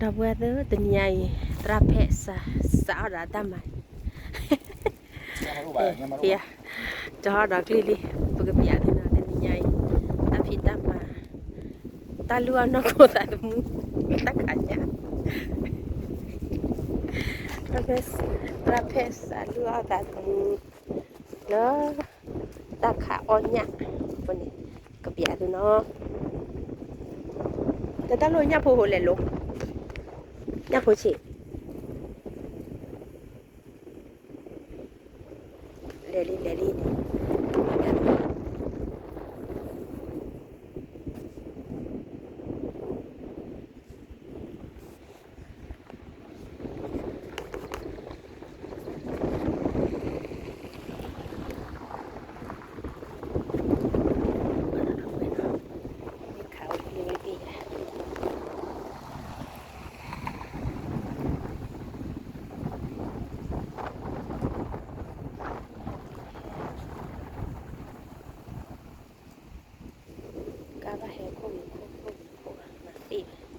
ဒီပုၢ်ဝဲၢ်သ့ၣ် တနံၤညါအံၤ သရၣ်ဖဲစး စးအီၣ်ဒီးတၢ်မၤ ကၠီဒီးကျံလံ ပကပျးသုနီၤ တနံၤညါအံၤ တၢ်ဖံးတၢ်မၤ တၢ်လုၢ်အီၣ်နီၢ်ခိသးသမူ တၢ်ခးညၣ် သရၣ်ဖဲစးလုၢ်အီၣ်သးသမူ လၢ တၢ်ခးအီၣ်ညၣ် အဃိန့ၣ် ကပျးသုနီၤ တၢ်တၢ်လိၣ်ညၣ်ဖိဟိလဲၤလိ ညၣ်ဖိဆံး လဲၤလံ လဲၤလံန့ၣ် ကဘၣ်ဟဲခိၣ်ဂ့ၤခိၣ် ခိၣ်ဂ့ၤခိၣ် မၤသ့ၣ် အိၣ်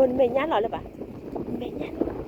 နမဲာ်ညါလီၤလၢၤဘၣ်, မဲာ်ညါလီၤ.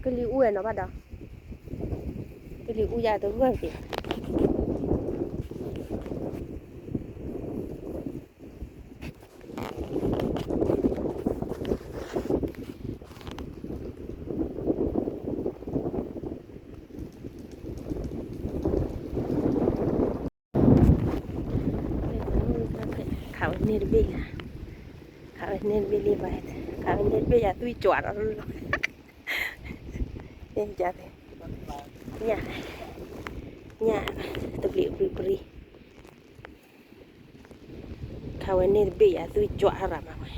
ကလံၤအူဝဲနီၤဘၣ်ဒီး, ကလံၤအူယၤတဂၢၢ်က့ၤ ခးဝဲန့ၣ်တဘ့ၣ်ယၤ, ခးဝဲန့ၣ်တဘ့ၣ်လံဘၣ်, ခးဝဲန့ၣ်တဘ့ၣ်ယၤ သွံၣ်ကွၢ်ဒီးလီၤ, ညၣ်, ညၣ်, တပျံၤပျံၤပျံၤ, ခးဝဲန့ၣ်တဘ့ၣ်ယၤ သွံၣ်ကွၢ်ရၤမးဝဲ,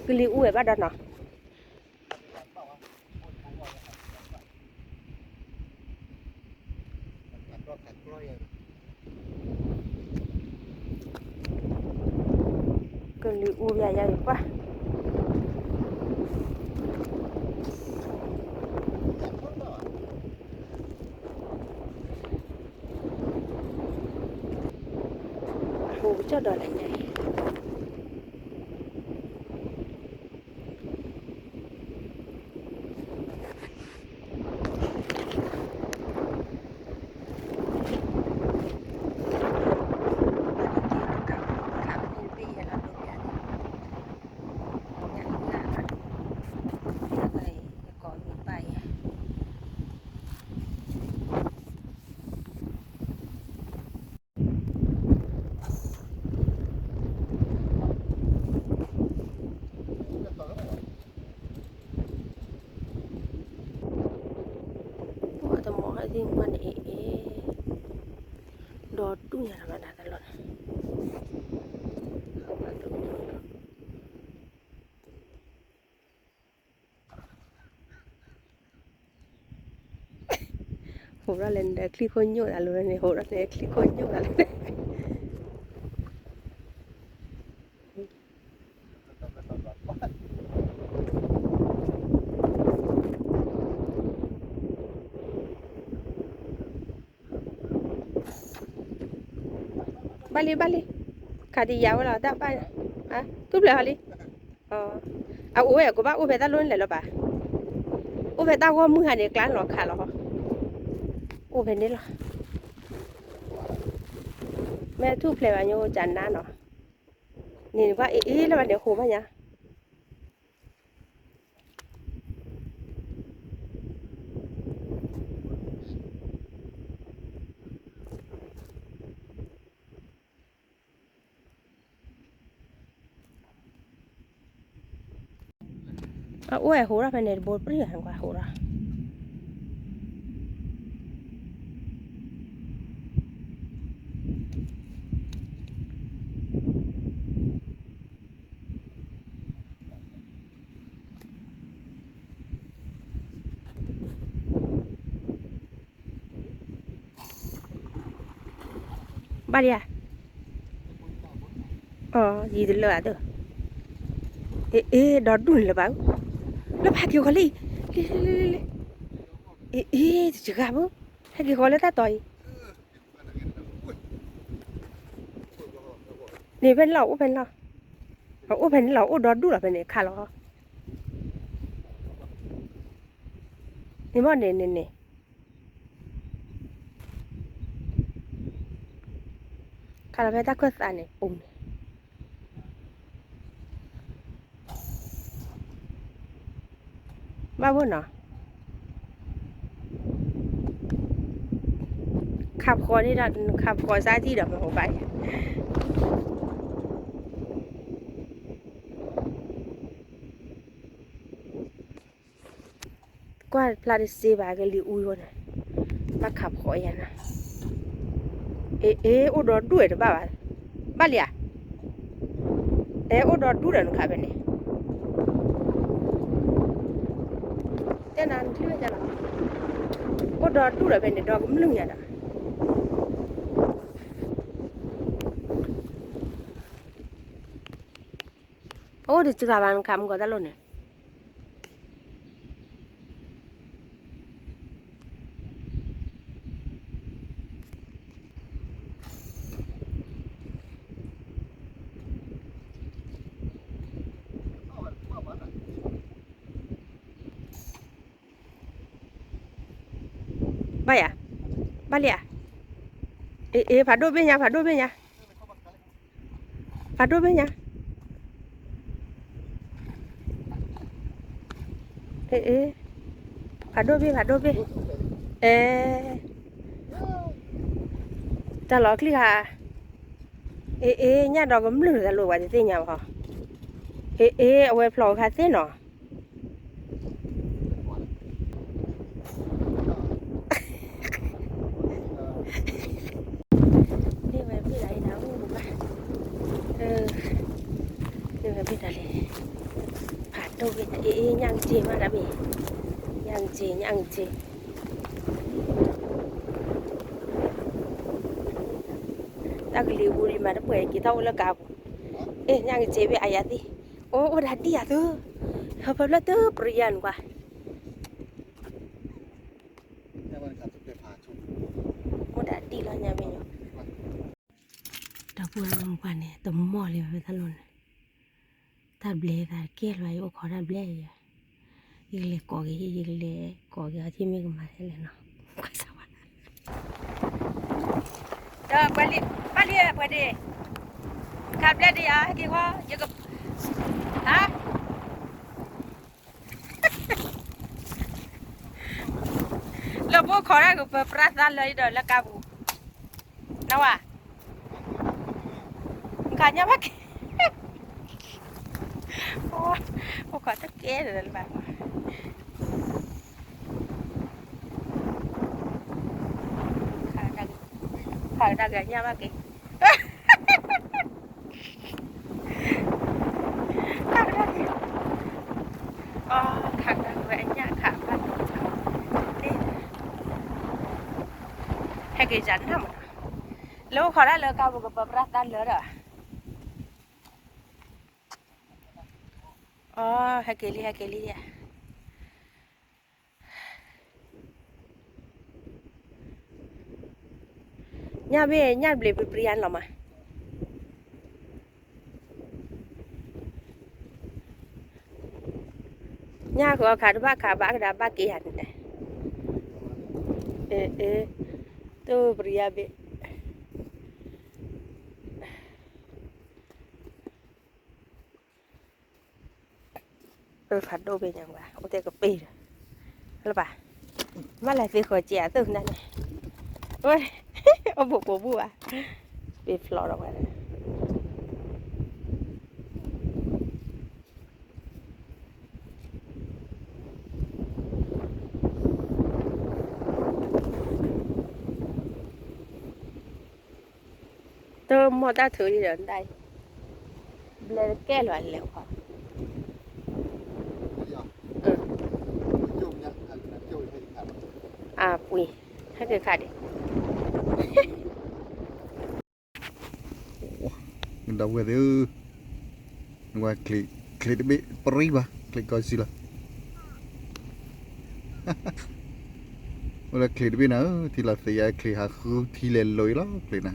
ကလံၤအူဝဲဘၣ်ဒီးနီၤ. ကလံၤအူယၤယၤယပှၢ်, ဟိကစၢ်ဒီးလဲၣ်ညါအံၤ ပှၤတမီၤဟဲသံကွၢ်န့ၣ်အ့ၣ်အ့ၣ်, ဒီးတူၢ်ညါတၢ်မၤဒၣ်တလီၢ်န့ၣ် ဟိးထီၣ်လဲၤနဒီးချံခိၣ်ညိၣ်သးလၢန့ၣ် ဟိးထီၣ်လဲၤချံခိၣ်ညိၣ်သးလၢ ဘၣ်လံ ဘၣ်လံ, ခးဒံးယၤဝဲလီၤ တၢ်ဘၣ်, တူၢ်ဘျဲးဟီလံ, အအိၣ်ဝဲ ကဘၣ်အိၣ်ဖဲတၢ်လိၣ်န့ၣ်လဲၣ်လီၤဘၣ်, အိၣ်ဖဲတၢ်ဂီၢ်မုၢ်ဟါန့ၣ် ကျါလီၤခးလီၤ, အိၣ်ဖဲန့ၣ်လီၤ, မ့ၢ်ထူၣ်ဖျဲးဘၣ်ညိကနါနီၤ, န့ၣ်ကွၢ်အ့ၣ်အ့ၣ်လၢၤဘၣ်န့ၣ် ဟိးဘၣ်ညါ အအိၣ်ဝဲဟိးထီၣ်ဖဲန့ၣ် တဘိတပြံၣ်ဂၤကွၢ်ဟိးထီၣ် ဘၣ်လံဧါ, ယံၤတလၢာ်ဧါ, အ့ၣ် ဒီဒူၣ်န့ၣ်လၢၤဘၣ်, လၢဖးက့ၤဃီလံ, လံ လံ လံ လံ, အ့ၣ် တစှၤဘၣ်, ဟဲက့ၤဃီလၢတၢ်တီၤအံၤ, န့ၣ်ဖဲန့ၣ်လီၤ အိၣ်ဖဲန့ၣ်လီၤ, အိၣ်ဖဲန့ၣ်လီၤ အိၣ်ဒီဒူၣ်လီၤဖဲန့ၣ် ခးလီၤ, န့ၣ်မ့ၢ်န့ၣ်န့ၣ်န့ၣ် ခးလီၤဖဲတၢ်ခၢၣ်သးန့ၣ် ပူၤန့ၣ် ဘၣ်ဘိနီၤ, ခးဖှီန့ၣ်ဒီး ခးဖှီစါထံၣ်ဒီးမ့ၢ်ဟိဘၣ် ကွၢ်ဖျါတစ့ဘၣ်ကလံၤအူယိန့ၣ်, ဘၣ်ခးဖှီယၤနၤ, အ့ၣ် အ့ၣ် အိၣ်ဒီဒူၣ်တဘၣ်ဘၣ်, ဘၣ်လံဧါ, အဲ အိၣ်ဒီဒူၣ်ဒီးနခးဖဲန့ၣ်, တဲနၤနချံဝဲညါလီၤ, အိၣ်ဒီဒူၣ်ဒီးဖဲန့ၣ် ဒီကမျၢၢ်ညါဒီး အိၣ်တစှၤဘၣ်နခးမုၢ်ကီးတၢ်လိၣ်န့ၣ် ဘၣ်ယၤ, ဘၣ်လံဧါ, အ့ၣ် အ့ၣ် ဖးဒိၣ်ဘ့ၣ်ညါ ဖးဒိၣ်ဘ့ၣ်ညါ, ဖးဒိၣ်ဘ့ၣ်ညါ, အ့ၣ် အ့ၣ် ဖးဒိၣ်ဘ့ၣ် ဖးဒိၣ်ဘ့ၣ်, အဲ တၢ်လီၤချံခါ, အ့ၣ် အ့ၣ် ညၣ်ဒီးကမျၢၢ်တၢ်လိၣ်ဝဲတသ့ၣ်ညါဘၣ်, အ့ၣ် အ့ၣ် အဝဲဖျိးခါသ့ၣ်နီၤ န့ၢ်ဝဲဘ့ၣ်လၢအံၤနၤအိၣ်ဘၣ်, န့ၢ်ဝဲဘ့ၣ်တၢ်လဲၣ်, ဖးဒိၣ်ဘ့ၣ်တၢ် အ့ၣ် အ့ၣ် ညၣ်ကစ့မးတၢ်မ့ၢ်, ညၣ်ကစ့ ညၣ်ကစ့, တၢ်ကလံၤအူဒံးမးတပှဲၤက့ၤထီၣ်အိၣ်လၢကါပူၤ, အ့ၣ် ညၣ်ကစ့ဘ့ၣ်အါယၤသ့ၣ်, အိၣ်အိၣ်ဒၣ်ဒံၣ်ယၤသု, ဟၢဖၢဖျၢၣ်တပရံယၤနကွၢ် အိၣ်ဒၣ်ဒံၣ်လီၤညါမ့ၢ်ညီ, တၢ်ပူၤမုၢ်ပှၢ်န့ၣ် တမီၢ်လံဘၣ်ဖဲတၢ်လိၣ်န့ၣ်, တၢ်ဘျဲသးကဲလီၤ ယအိၣ်ခိးတၢ်ဘျဲယၤ, ယကလဲၤကိးက့ၤ ယကလဲၤကိးက့ၤအီၤထံမ့ၢ်ကမၤထဲလဲၣ်နီၤ, ကွၢ်စၢ်ဝဲ ဒီးပှဲၤလံ, ဘၣ်လံပှဲၤဒ့ၣ်, ခးဘျဲဒ့ၣ်ဧါ ဟဲက့ၤဝီ, ယက, ဟါ, လၢဖိခိးတၢ်ကပၢပြးသးလၢဒီးလၢကါပူၤ, နဝၤ, ခးညါဘၣ်က့ၤ, ဖိခိးတကဲလၢၤလၢၤဘၣ် ခးကဒါက့ၤညၣ်ဘၣ်က့ၤ, ခးကဒါက့ၤ, ခးကဒါက့ၤဝဲအညၣ်ခးဘၣ်, ဟဲက့ၤယၤနၢ်မး, လၢအိၣ်ခိးဒၣ်လၢကါပူၤကပၢပြးသးလၢဒီး, အဟဲက့ၤလံ ဟဲက့ၤလံယၤ ညၣ်ဘ့ၣ် ညၣ်ဘျ့းပြံပြံအါန့ၣ်လီၤမး, ညၣ် ညၣ်ဃီခးတဘၣ်ခးဘၣ်ကဒါဘၣ်က့ၤယၤန့ၣ်, အ့ အ့ တိၢ်ပရံယါဘ့ၣ်, ဖးဒိၣ်ဘ့ၣ်ညါဝဲ အိၣ်တဲကပ့ၢ်ဒီး လၢဘၣ်, မ့ၢ်လဲၤသ့ဃီၤကဲအသိးနၤန့ၣ်, အိၣ်ဘိးပိာ်ဘူၣ်ဘၣ်, ပ့ၤဖျိးဒီးဝဲ တမီၢ်တၢ်ထုးလံဒီးဒၣ်အံၤ, ဘျဲတကဲလီၤလဲၤဃီ, အပှ့ၤ, ဟဲက့ၤခါဒံး ဒီပုၢ်ဝဲၢ်သ့ၣ်ဧၢ, နကွၢ် ချံးတဘ့ၣ်ပရံဘၣ် ချံးကီၢ်စံလီၤ, အိၣ်လၢချံးတဘ့ၣ်နၤဧၢ, ထံလီၤသ့ယါချံးဟးဃုထံလဲၤလိာ်အံၤလီၤ ချံးနၤ,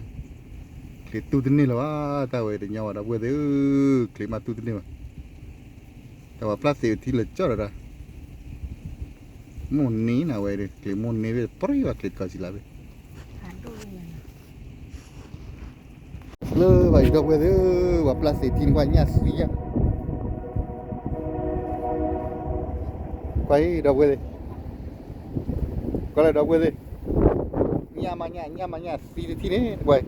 ချံးတူၢ်တန့ၢ်လၢၤဘၣ်, တၢ်ဝဲတညီဘၣ် ဒီပုၢ်ဝဲၢ်သ့ၣ်ဧၢ, ချံးမးတူၢ်တန့ၢ်ဘၣ်, တၢ်ဝဲပျၢ်သ့းထံလၢာ်ကၠီဒီးတၢ် မိၢ်န့ၣ်နၤဝဲဒီး ချံးမိၢ်န့ၣ်ဘ့ၣ်ပရံဘၣ် ချံးကီၢ်စံလီၤဘ့ၣ်, လၢဘၣ်အံၤ ဒီပုၢ်ဝဲၢ်သ့ၣ်ဧၢ, ပှၤပျၢ်သ့းထံန့ၣ် ကွၢ်ညၣ်သံညါ, ကွၢ်အံၤ ဒီပုၢ်ဝဲၢ်သ့ၣ်, ကွၢ်လၢဒီပုၢ်ဝဲၢ်သ့ၣ်, ညၣ်မးညၣ် ညၣ်မးညၣ်သံတထံၣ်န့ၣ် ကွၢ်အံၤ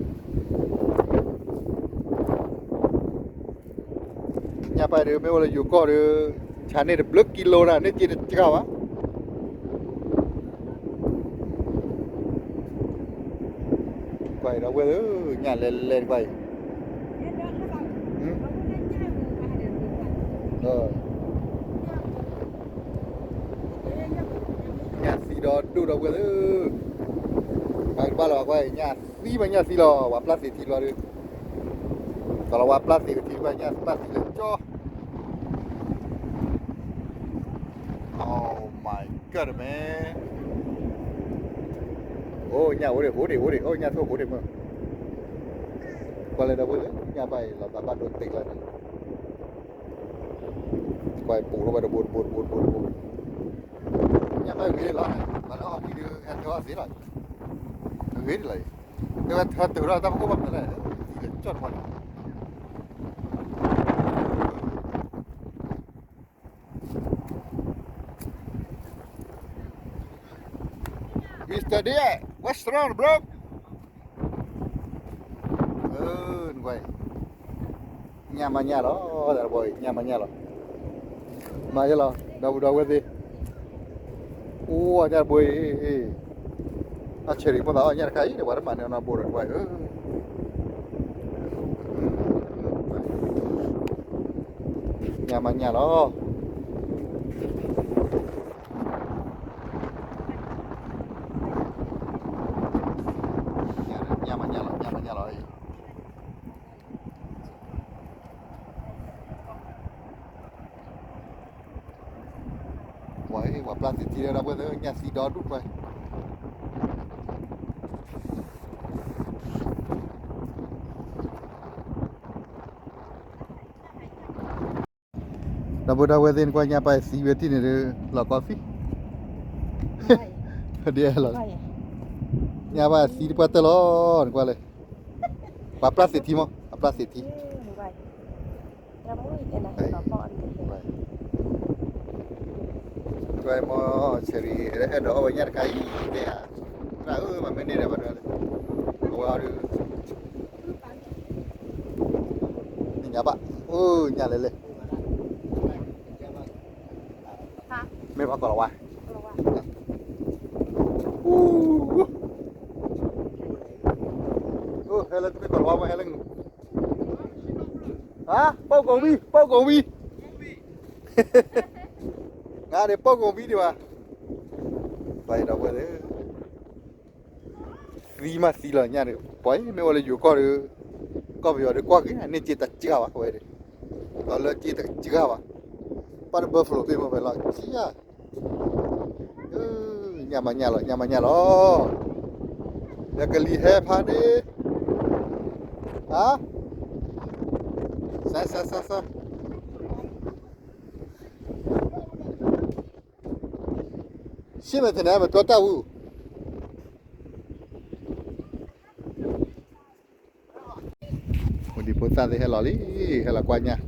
ညၣ်ပၢ်ဒီး မ့ၢ်အိၣ်လၢယိၤကီၢ်ဒီး ဆါန့ၢ်တဘျုးကံလိနၤ န့ၢ်စ့တစှၤဘၣ်, ကွၢ်အံၤ ဒီပုၢ်ဝဲၢ်သ့ၣ်ဧၢ, ညၣ်လဲၤလဲၤကွၢ်အံၤ, ညၣ်သံဒီးဒိၣ် ဒီပုၢ်ဝဲၢ်သ့ၣ်ဧၢ, ပှၤကဘၣ်လီၤ ကွၢ်အံၤ ညၣ်သံမးညၣ်သံလီၤ ပှၤပျၢ်သ့းထံလီၤဒီး ကလီၤဝါပျၢ်သ့းကထံ ကွၢ်ညၣ်ပျၢ်သ့းလၢကၠီ, Oh my God man, အိၣ်ညၣ်အိၣ်ဒံး အိၣ်ဒံး အိၣ်ဒံး အိၣ်ညၣ်ထိၣ်အိၣ်ဒံးမး, ကွၢ်လၢဒီပုၢ်ဝဲၢ်သ့ၣ် ညၣ်ဘၣ်အံၤ လီၤသးဘၣ်ဒိတ့ၢ်လီၤန့ၣ် ကွၢ်ပူၤလီၤဝဲတဘိတဘိတဘိတဘိတဘိ, ညၣ်ဘၣ်ဂ့ၤလီၤ, ဘၣ်လၢအီၣ်ဝံၤဒီး ဟဲထၢအီၣ်သ့လီၤ, ဂ့ၤဒ်လီၤ, တဲဝဲထၢတုၤထီၣ်တၢ်ဖီခိၣ်ဘၣ်ဖဲလဲၣ်, သံလၢကၠီတခီန့ၣ် Mister Diaz, what's wrong, bro? နကွၢ်, ညၣ်မးညၣ်လီၤ, တၢ်တဘိအံၤ ညၣ်မးညၣ်လီၤ, မၤယလီၤ ဒီပုၢ်ဒီဝဲၢ်သ့ၣ်, အိၣ်တၢ်တဘိအံၤ, အဆၢရံၤမိၢ်သးအီၣ်ညၣ်တခါအံၤ ဒီးပှၤတမၤန့ၢ်နီတဘိဒီး ကွၢ်အံၤဧၢ, ညၣ်မးညၣ်လီၤ. ညၣ်မးညၣ်လီၤ ညၣ်မးညၣ်လီၤအံၤ, ပှၤပျၢ်သ့းထံလၢဒီပုၢ်ဝဲၢ်သ့ၣ် ညၣ်သံဒီဒူၣ်ထွဲ ဒီပုၢ်ဒီဝဲၢ်သ့ၣ် နကွၢ်ညၣ်ပၢ်သံဝဲထံၣ်န့ၣ်ဒီး လီၤကီသံ, ဒ်လီၤ, ညၣ်ပၢ်သံတပှၢ်တၢၢ်လီၤ နကွၢ်လဲၣ်, ပှၤပျၢ်သ့းထံမး ပှၤပျၢ်သ့းထံ, နကွၢ်မ့ၢ်ဆၢရံၤ အဲၣ်ဒိးအီၣ်ဝဲညၣ်တခါအံၤ, တဲဧါ, တၢ်အၢ မၤမ့ၢ်န့ၢ်ဒီးဘၣ်ဒီး, အဝဲအီၤဒီး ညၣ်ဘၣ်, အိၣ်ညၣ်လဲၤလဲၤ, မ့ၢ်ပှၤကိးလီၤဝါ, ဟဲလၢတမ့ၢ်ကိးလီၤဝါမး ဟဲလၢ, ဟါ ပိာ်ကိးဝံၤ ပိာ်ကိးဝံၤ, ငါဒီးပိာ်ကိးဝံၤဒံးဘၣ်, ပှၤဒီပုၢ်ဝဲၢ်သ့ၣ် သံမးသံလီၤညၣ်ဒီး ပှၤမ့ၢ်အိၣ်လၢယိၤကီၢ်ဒီး ကီၢ်ပယီၤဒီးကွၢ်က့ၤ န့ၢ်စ့တစှၤဘၣ်ဝဲဒီး, ဒီးလၢစ့တစှၤဘၣ်, ပၢ်တ buffalo ဘ့ၣ်မ့ၢ်ဖဲလီၤဆံယါ, ညၣ်မးညၣ်လီၤ ညၣ်မးညၣ်လီၤ, ယကလံၤဟဲဖးဒ့, ဟါ, စါစါစါစါ What's wrong, bro? ဆ့ၣ်မဲာ်ထံးန့ၣ် ပတီတၢ်ဝူ ဝံၤဒံးဖိသၣ်သ့ၣ်ဟဲလီၤလံ, ဟဲလီၤကွၢ်ညၣ်,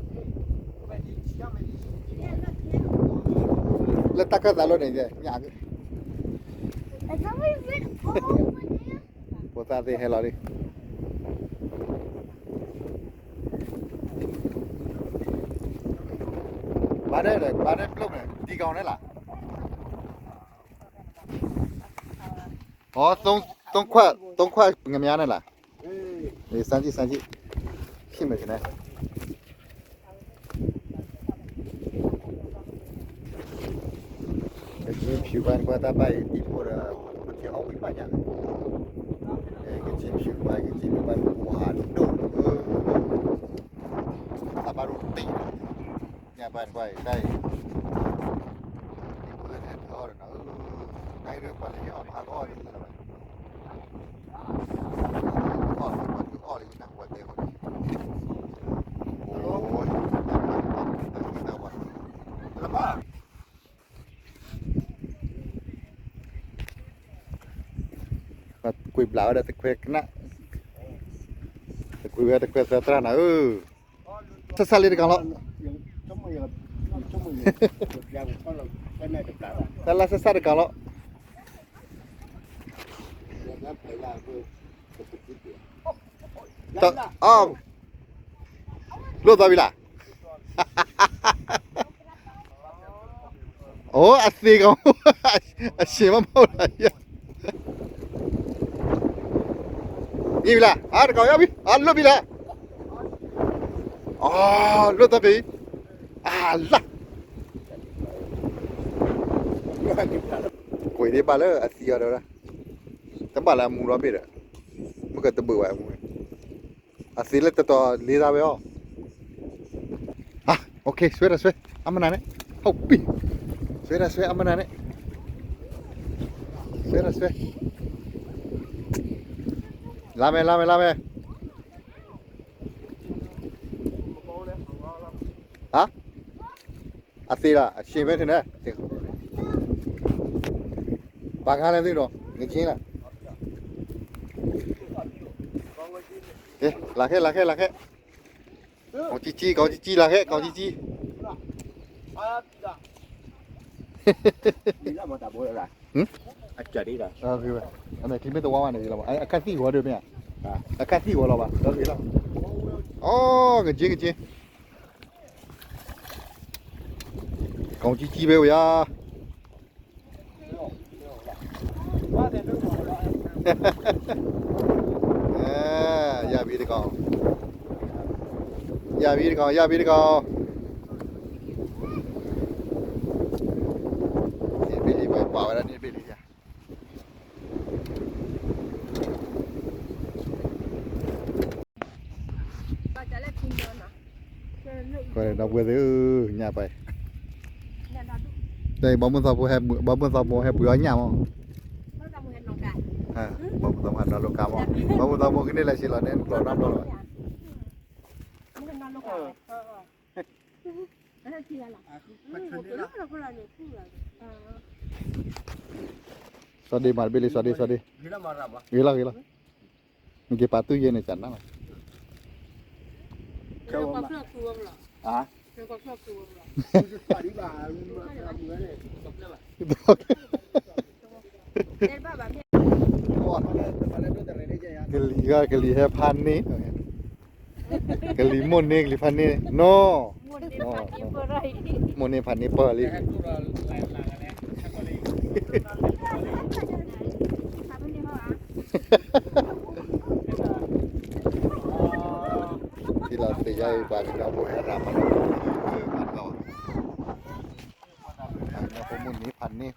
လၢတၢ်ခၢၣ်သးလီၤန့ၣ်, ဖိသၣ်သ့ၣ်ဟဲလီၤလံ. ဘၣ်န့ၣ် ဘၣ်န့ၣ်ပျိၢ်န့ၣ် ဒံကီၤန့ၣ်လီၤ. อ๋อ သုံง သုံงขวา သုံงขวา ငမြားန့ၣ်လီၤ. စမ်းကြည့် စမ်းကြည့် ရှိမယ်ထင်တယ်. ကစ့ၣ်ဖၠူဘၣ်နကွၢ်တၢ်ဘၣ်အံၤ တံၤဖိဒီး ပက့ၤအီၣ်ဝံၤဘၣ်ညါ, ကစ့ၣ်ဖၠူဘၣ် ကစ့ၣ်ဖၠူဘၣ် ပှၤဒိၣ် တၢ်ဘၣ်ဒိၣ်တံၢ် ညါဘၣ်နကွၢ်အံၤ တၢ်အံၤ တၢ်အံၤပှၤလၢဟဲအီၣ်မၤအီၣ်န့ၣ်လီၤ. ကွံာ်ဘျးဝဲဒၣ်တခွဲကနၣ်, တကွံာ်ဝဲတခွဲသၢသရၣ်နၤဧၢ, ဆၢဆၢလံတကးလီၤ, တၢ်လၢဆၢဆၢတကးလီၤ. အ လိၣ်သီးဝံၤလီၤ. အိ အသ့ကီး, အဆ့ၣ်မးမီၢ်လီၤ. မံဝံၤလီၤ, အတကီးယါဝံၤ, အလိၣ်ဝံၤလီၤ. အ လိၣ်သီးဖဲအံၤ, အလၢ် ကွံာ်ဒံးဘၣ်လၢအသံအီၤဒီး, တဘၣ်လၢအမူဒီးဘ့ၣ်ဒီး, မ့ၢ်ကတဘုးဝဲအမူ, အသ့လၢတတီၤလ့သးဝဲအီၤ, ဟး, အိၣ်ခ့ ဆွဲဒီးဆွဲ, အမနၤန့ၣ်, ဟီၣ်ပံၣ်, ဆွဲဒီးဆွဲ အမနၤန့ၣ်, ဆွဲဒီးဆွဲ, လါမဲ လါမဲ လါမဲ, ဟး အသ့လီၤ အဆ့ၣ်မဲထံန့ၣ်, ပှၤငါလၢသ့ၣ်ဒီး ငက့လီၤ, လၢခဲ လၢခဲ လၢခဲ, ကောင်ကြီးကြီး ကောင်ကြီးကြီး လၢခဲ ကောင်ကြီးကြီး, ဟမ်, အမဲာ်ချံမ့ၢ်တဝါဝါန့ၣ်လီၤ, အခက်သံၣ်ဝဲဒၣ်မ့ၢ်ဧါ, အခက်သံၣ်ဝဲလီၤဘၣ်, အိ ကက့ကက့ ကောင်ကြီးကြီးပဲဝဲယါ, ရပြီတကောင်, ရပြီတကောင်, ရပြီတကောင်, န့ၣ်ဘ့ၣ်လံ ပှၤကွၢ်ဝဲဒၣ်န့ၣ်ဘ့ၣ်လံယါ. ကွၢ်ဒီပုၢ်ဝဲၢ်သ့ၣ်ဧၢ, ညၣ်ပၢ်, တၢ်အံၤ ဘီမုၢ်သီဖိဟဲ, ဘီမုၢ်သီဖိဟဲပှ့ၤအီၣ်ညၣ်မး, ဘီမုၢ်သီဖိဟဲနီၣ်လိၤကါမး, ဘီမုၢ်သီဖိကန့ၢ်လၢဆ့လီၤန့ၣ် ကျီၢ်နီတဘျီလီၤဘၣ်. စီၤဒ့မၤတဘ့ၣ်လံ စီၤဒ့ စီၤဒ့, ဂ့ၤလီၤ ဂ့ၤလီၤ, နက့ၤပာ်တူၢ်ယဲန့ၣ် ကနၣ်လီၤ. ကလံၤဂၤ ကလံၤဟဲဖးန့ၢ်, ကလံၤမိၢ်န့ၢ် ကလံၤဖးန့ၢ်, နီၢ်, မိၢ်န့ၢ်ဖးန့ၢ်ပၢၢ်လံ. ထံလီၤသ့ၣ်ညါအံၤ ပှၤကညီဖိဟဲရၤမၤ, ပှၤကညီဖိမိၢ်န့ၢ်ဖးန့ၢ်,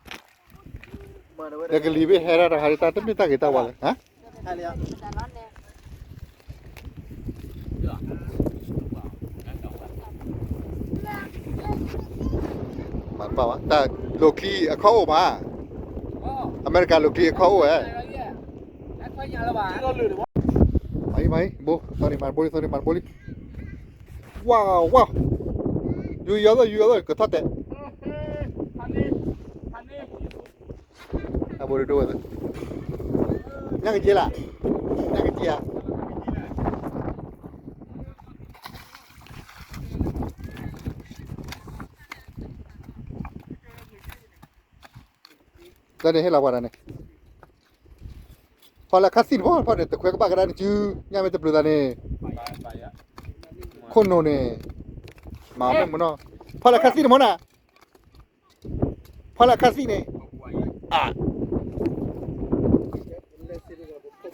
ဒီးကလံၤဘ့ၣ်ဟဲရၤတဟါ တၢ်တမ့ၢ်တၢ်ဂ့ၤတၢ်ဝါလၢ မၤတဘၣ်ဘၣ်, တၢ်လိၤချံအခီၣ်အိၣ်မး, အမဲရကၤလိၤချံအခီၣ်အိၣ်ဝဲ, မၤအံၤ မၤအံၤ ဘိ သီန့ၣ် မၤတဘိလံ သီန့ၣ် မၤတဘိလံ, ဝါ ဝါ, ယူၤယီၤသီ ယူၤယီၤသီ ကထီၣ်တဲာ် ဖးန့ၢ် ဖးန့ၢ် ဘိဒိၣ်ဝဲ, ညၣ်က့ၤလၢ, ညၣ်က့ၤဧါ, တၢ်န့ၣ်ဟ့ၣ်လီၤပှၤတၢ်န့ၣ်, ဖီလၢခါသံၣ်တဖီဖီန့ၣ် တခွဲကဘၣ်ကဒါန့ၣ်စု, ညၣ်မ့ၢ်တပျုၤသးန့ၣ်, ခိၣ်နူာ်န့ၣ်, မၤမ့ၢ်မနီၤ, ဖီလၢခါသံၣ်တဖီနၤ, ဖီလၢခါသံၣ်န့ၣ်, အ,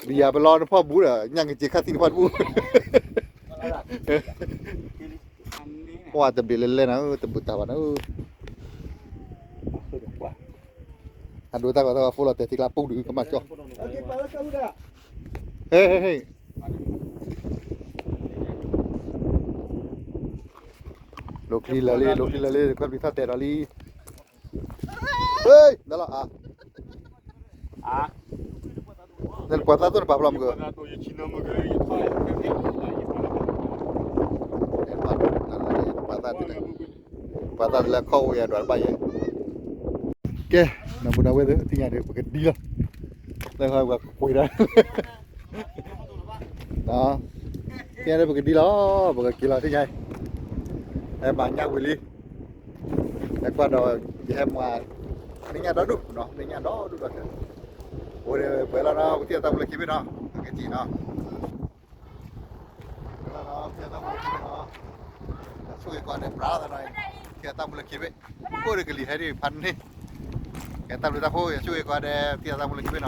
ဘံယၤပလီနဖီၣ်ဘူးဒီး ညၣ်က့ၤခါသံၣ်နဖီၣ်တဘူး, ပှၤတဘျီလဲၤလဲၤနၤဧၢ တဘူးတၢ်ဘၣ်နၤဧၢ, အဒိတၢ်ဂီၤတၢ်ဂီၤ ဖိလီၤတဲာ်ထံကျါပူၤဒုးကမၣ်ကၠီ, ဟ့ၣ်ဟ့ၣ်ဟ့ၣ် လိာ်ချံလၢာ်လံ လိာ်ချံလၢာ်လံ ခွဲပျံၤထီၣ်တဲာ်ဒီးလံ, ဟ့ၣ် ဒၣ်လီၤအါ, နပှၤသၣ်သိၣ်နပာ်ဖျါမုၢ်က, ပှၤသၣ်တလၢခီၣ်အိၣ်ယၤဒွးတဘၣ်ယဲ, ကဲ, နဘူးနဝဲၢ်သ့ၣ် သ့ၣ်ညါဒီး ပကဒံလီၤ, လၢပှၤကွံာ်ဒၣ် သ့ၣ်ညါဒီးပကဒံလီၤ, ပကက့ၤလီၤသ့ၣ်ညါအံၤ, ဟဲမၤညၣ်ဝံၤလံ, ဟဲကွၢ်ဒီး ယဟဲမၤ, န့ၢ်ညၣ်ဒီဒူၣ်နီၤ န့ၢ်ညၣ်ဒီဒူၣ်ဒီး, အိၣ်ဒီးပှဲၤလီၤနီၤ ပထံၣ်အတၢ်မူလၢခံဘ့ၣ်နီၤ ပကက့ၤနီၤ, ပှဲၤလီၤနီၤ ပထံၣ်အတၢ်မူလၢခံဘ့ၣ်နီၤ, ဆိၣ်ဂ့ၤကွၢ်ဒီးပြးသးနီၤ, ထံၣ်အတၢ်မူလၢခံဘ့ၣ်, အိၣ်ဒီးကလံၤဟဲဒ်ဖးန့ၣ်, ကဲတၢ်ဘျုးတၢ်ဖှိၣ် ယဆိၣ်ဂ့ၤကွၢ်ဒီး ထံၣ်အတၢ်မူလၢခံဘ့ၣ်နီၤ